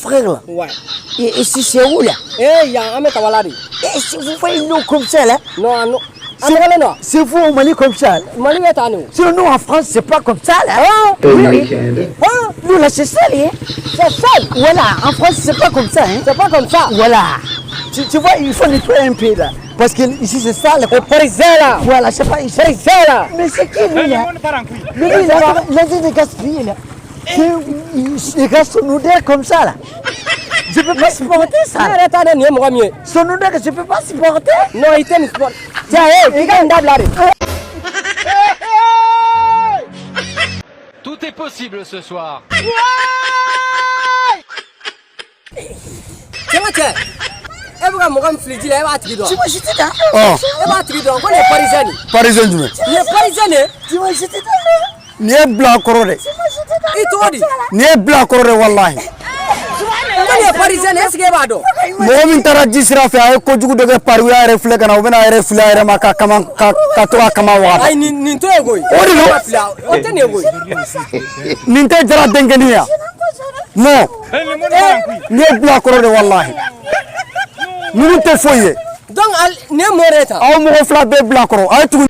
frère là. Ouais. Et ici, c'est où là? Eh, yan an bɛ Kabala de. Et si vous voyez nous comme ça là, Non, non. An nɔgɔlen don wa? C'est vous au Mali comme ça là. Mali bɛ tan de o. Sinon, nous en France, c'est pas comme ça là. Ah, Oui, oui. ah, Nous là, c'est ça, hein. C'est sale. Voilà, en France, c'est pas comme ça, hein. C'est pas comme ça. Voilà. Tu vois, il faut nettoyer un peu là. Parce que ici, c'est ça là. O parisien là. Voilà, c'est pas ici. Parisien là. Mais c'est qui lui là? Mais lui, il a de gaspiller là. Il reste son odeur comme ça là. Je peux pas supporter ça. Ne yɛrɛ t'a dɔn nin ye mɔgɔ min ye. Son odeur, je peux pas supporter. Non, i tɛ nin sport. Cɛ, eh, k'i ka nin dabila de. Tout est possible ce soir. Cɛ ka cɛ. E bɛ ka mɔgɔ min fili ji la, e b'a tigi dɔn. Tu m'as jeté là. Ɔ. E b'a tigi dɔn ko nin ye parisien de ye. Parisien jumɛn? Nin ye parisien de ye. Tu m'as jeté là. Nin ye bila kɔrɔ dɛ. I tɔgɔ di? Nin ye bila kɔrɔ dɛ walahi. Ko nin ye parisien de ye, est ce que e b'a dɔn? Mɔgɔ min taara ji sira fɛ, a ye kojugu dɔ kɛ Paris, u y'a yɛrɛ filɛ ka na, u bɛna a yɛrɛ fili a yɛrɛ ma ka kama ka to ka kama waga. Ayi, nin to ye koyi. O de don. O tɛ nin ye koyi. Nin tɛ Jara denkɛnin ye wa? Non, nin ye bila kɔrɔ de walahi. Ninnu tɛ foyi ye. Donc nin ye mun de ye tan? Aw mɔgɔ fila bɛɛ bila kɔrɔ, a ye tugu.